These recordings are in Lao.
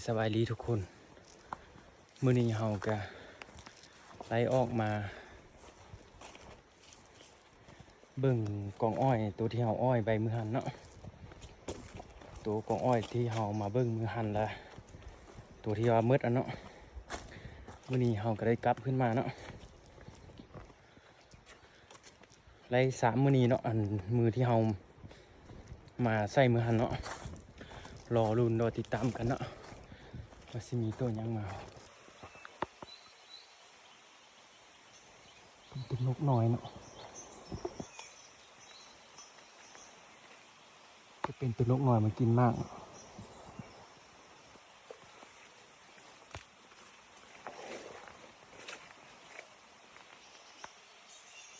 ສະບາຍດີທຸກຄົນ, ມື້ນີ້ເຮົາກະໄດ້ອອກມາເບິ່ງກອງອ້ອຍ ໂຕທີ່ເຮົາອ້ອຍໄປມື້ຫັ້ນເນາະ, ໂຕກອງອ້ອຍທີ່ເຮົາມາເບິ່ງມື້ຫັ້ນລະ ໂຕທີ່ວ່າໝົດຫັ້ນເນາະ. ມື້ນີ້ເຮົາກະໄດ້ກັບຄືນມາເນາະ. ໄດ້ສາມມື້ນີ້ເນາະ, ອັນມື້ທີ່ເຮົາມາໃສ່ມື້ຫັ້ນເນາະ. ລໍລຸ້ນລໍຕິດຕາມກັນເນາະ ວ່າຊິມີໂຕຫຍັງມາ. ເປັນໂຕນົກນ້ອຍເນາະ, ຈະເປັນໂຕນົກນ້ອຍມາກິນໝາກ.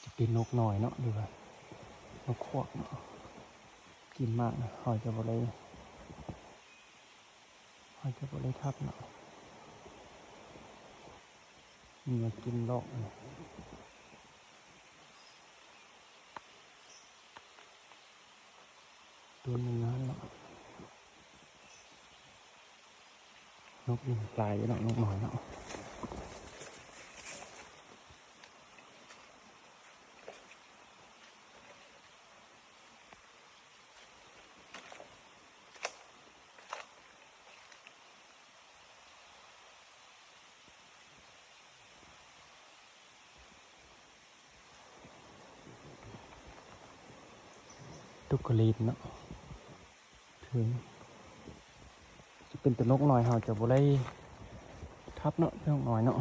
ຈະເປັນນົກນ້ອຍເນາະ ຫຼືວ່ານົກຂວາກເນາະ, ກິນໝາກນະ ເຮົາຈະບໍ່ໄດ້ ເຮົາຈະບໍ່ໄດ້ທັບເນາະ, ມັນມາກິນລອກນະ. ໂຕໜຶ່ງນັ້ນເນາະ, ນົກນີ້ຫຼາຍຢູ່ເນາະ ນົກນ້ອຍເນາະ. ຕຸກກະລີນເນາະ, ເຖິງຈະເປັນໂຕນົກນ້ອຍ ເຮົາຈະບໍ່ໄດ້ທັບເນາະ ນົກນ້ອຍເນາະ.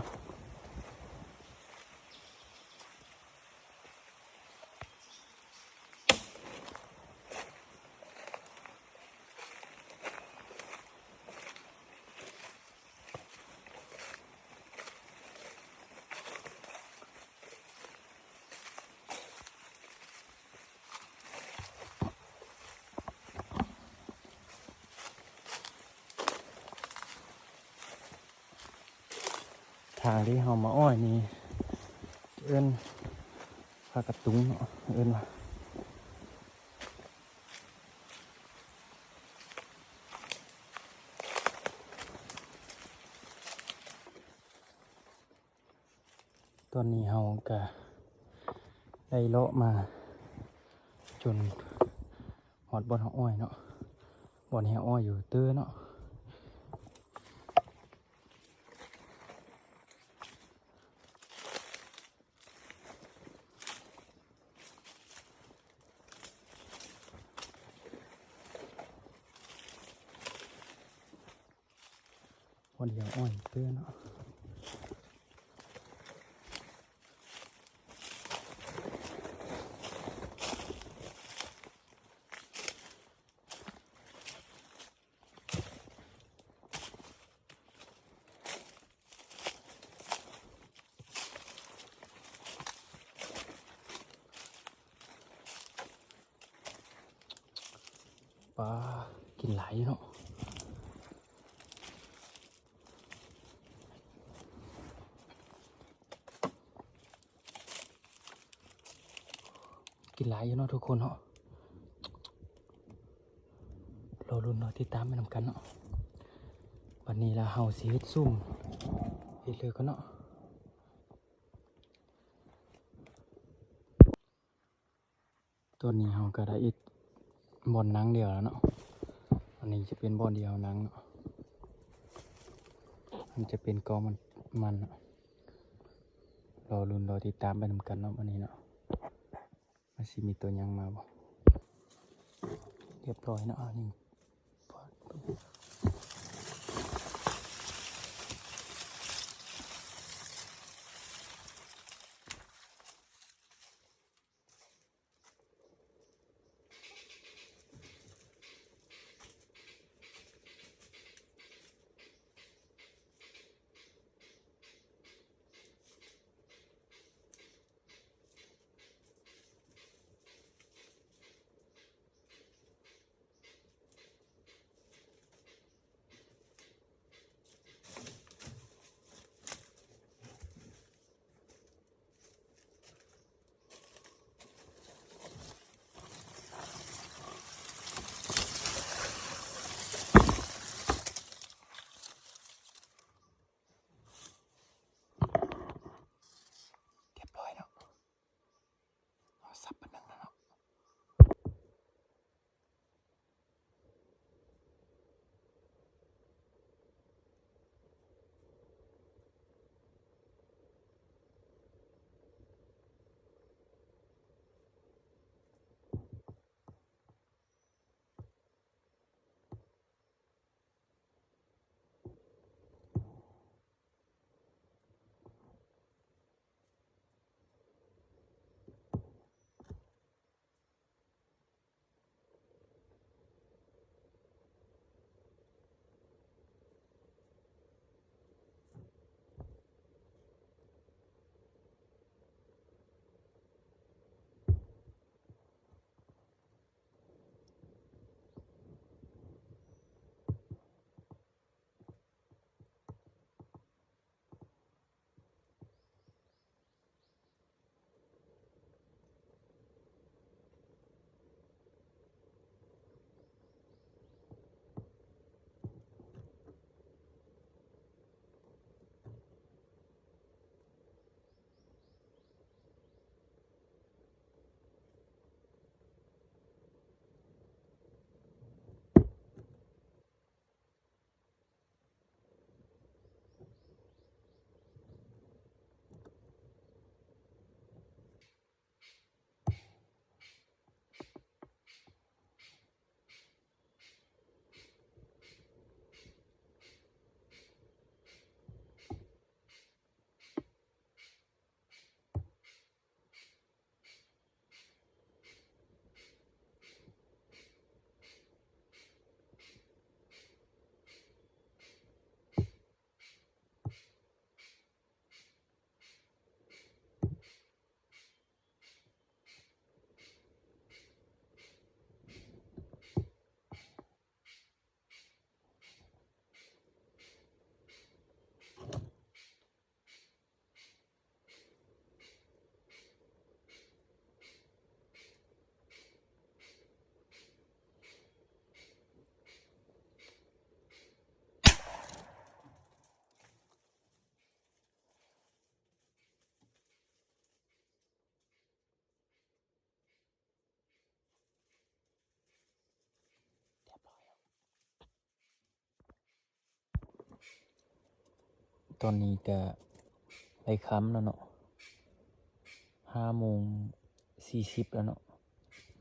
ທາງທີ່ເຮົາມາອ້ອຍນີ້ ເອີ້ນຜາກະຕຸງເນາະ ເອີ້ນວ່າ. ຕອນນີ້ເຮົາກະໄດ້ເລາະມາຈົນຮອດບ່ອນເຮົາອ້ອຍເນາະ, ບ່ອນທີ່ເຮົາອ້ອຍຢູ່ເຕີເນາະ. ບ່ອນດຽວອ້ອຍເຕີເນາະ. ປາ ກິນຫຼາຍຢູ່ເນາະ, ກິນຫຼາຍຢູ່ເນາະທຸກຄົນເນາະ. ລໍລຸ້ນລໍຕິດຕາມໄປນຳກັນເນາະ. ບັດນີ້ລະເຮົາຊິເຮັດຊູມ ເຮັດເລີກກ່ອນເນາະ. ຕອນນີ້ເຮົາກະໄດ້ເຮັດບ່ອນນັ່ງດຽວແລ້ວເນາະ. ອັນນີ້ຈະເປັນບ່ອນທີ່ເຮົານັ່ງເນາະ, ມັນຈະເປັນກອງມັນ ມັນເນາະ. ລໍລຸ້ນລໍຕິດຕາມໄປນຳກັນເນາະ ອັນນີ້ເນາະ. ມັນຊິມີໂຕຫຍັງມາບໍ່? ຮຽບຮ້ອຍເນາະ ອັນນີ້. ຕອນນີ້ກະໄດ້ຄ່ຳແລ້ວເນາະ ຫ້າໂມງສີ່ສິບແລ້ວເນາະ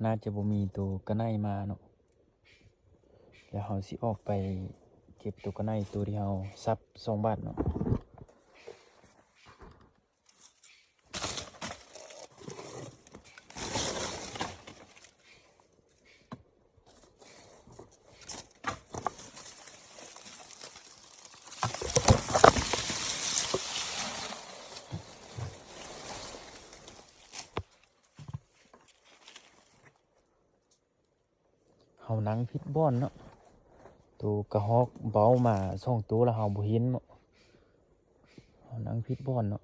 ໜ້າຈະບໍ່ມີໂຕກະໄນມາເນາະ. ແລ້ວເຮົາຊິອອກໄປເກັບໂຕກະໄນ ໂຕທີ່ເຮົາສັບສອງບາດເນາະ. ເຮົານັ່ງຜິດບ່ອນເນາະ ໂຕກະຮອກເບົາມາສອງໂຕລະເຮົາບໍ່ເຫັນເນາະ. ເຮົານັ່ງຜິດບ່ອນເນາະ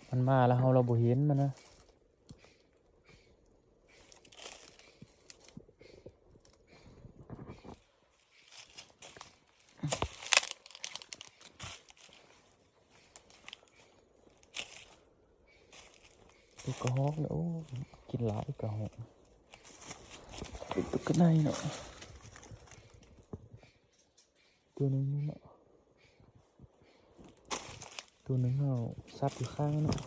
ມັນມາລະເຮົາລະບໍ່ເຫັນມັນນະ. ໂຕກະຮອກເນາະ ໂອ້ ກິນຫຼາຍກະຮອກ ໂຕກະໄນເນາະ ໂຕໜຶ່ງນີ້ເນາະ ໂຕໜຶ່ງເຮົາສັບຢູ່ຂ້າງເນາະ.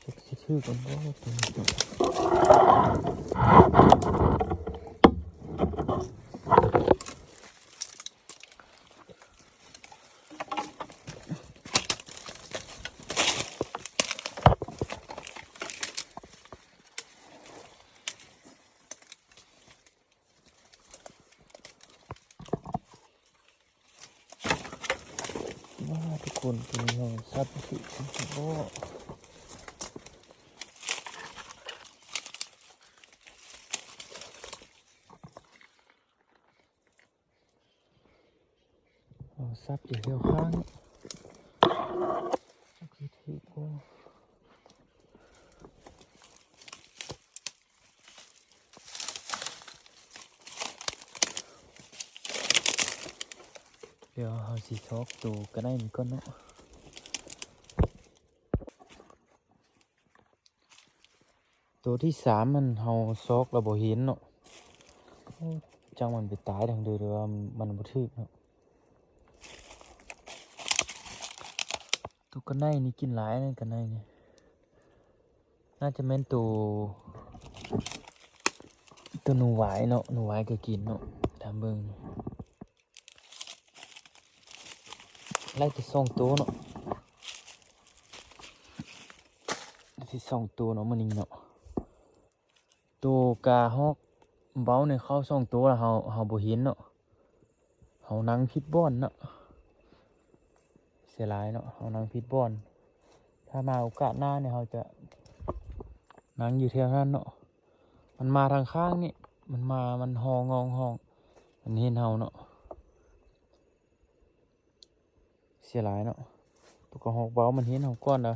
ຈັກຊິຖືກກັນບໍ່ໂຕນີ້. ວ້າ ທຸກຄົນ ໂຕນີ້ເຮົາສັບຖືກບໍ່? ເຮົາສັບຢູ່ແຖວຂ້າງ ຈັກຊິຖືກບໍ່? ດຽວເຮົາຊິຊອກໂຕກະໄນມັນກ່ອນເນາະ. ໂຕທີສາມມັນເຮົາຊອກລະບໍ່ເຫັນເນາະ. ໂອ້ ຈັກມັນໄປຕາຍທາງໃດ ຫຼືວ່າມັນບໍ່ຖືກເນາະ. ໂຕກະໄນນີ້ກິນຫຼາຍນະ ກະໄນນີ້ ໜ້າຈະແມ່ນໂຕ ໂຕໜູຫວາຍເນາະ ໜູຫວາຍກະກິນເນາະ ຖາມເບິ່ງ. ໄດ້ແຕ່ສອງໂຕເນາະ ໄດ້ແຕ່ສອງໂຕເນາະມື້ນີ້ເນາະ. ໂຕກະຮອກເບົານີ້ເຂົ້າສອງໂຕລະ ເຮົາ ເຮົາບໍ່ເຫັນເນາະ. ເຮົານັ່ງຜິດບ່ອນເນາະ ເສຍຫຼາຍເນາະ ເຮົານັ່ງຜິດບ່ອນ. ຖ້າມາໂອກາດໜ້ານີ້ເຮົາຈະນັ່ງຢູ່ແຖວນັ້ນເນາະ. ມັນມາທາງຂ້າງນີ້ ມັນມາ ມັນຮ້ອງຮ້ອງຮ້ອງ ມັນເຫັນເຮົາເນາະ. ເສຍຫຼາຍເນາະ ໂຕກະຮອກເບົາມັນເຫັນເຮົາກ່ອນລະ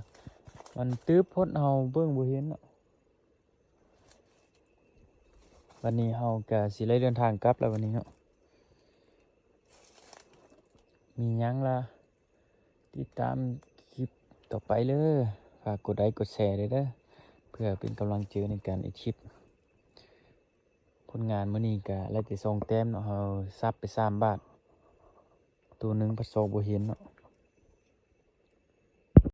ມັນຕຶບໂພດ ເຮົາເບິ່ງບໍ່ເຫັນເນາະ. ບັດນີ້ເຮົາກະຊິໄດ້ເດີນທາງກັບລະບັດນີ້ເນາະ. ມີຫຍັງລະ ຕິດຕາມຄລິບຕໍ່ໄປເດີ. ຝາກກົດໄລກົດແຊເດີ ເພື່ອເປັນກຳລັງໃຈໃນການເຮັດຄລິບ. ຜົນງານມື້ນີ້ກະໄດ້ແຕ່ສອງແຕ້ມເນາະ ເຮົາສັບໄປສາມບາດ ໂຕໜຶ່ງພັດຊອກບໍ່ເຫັນເນາະ.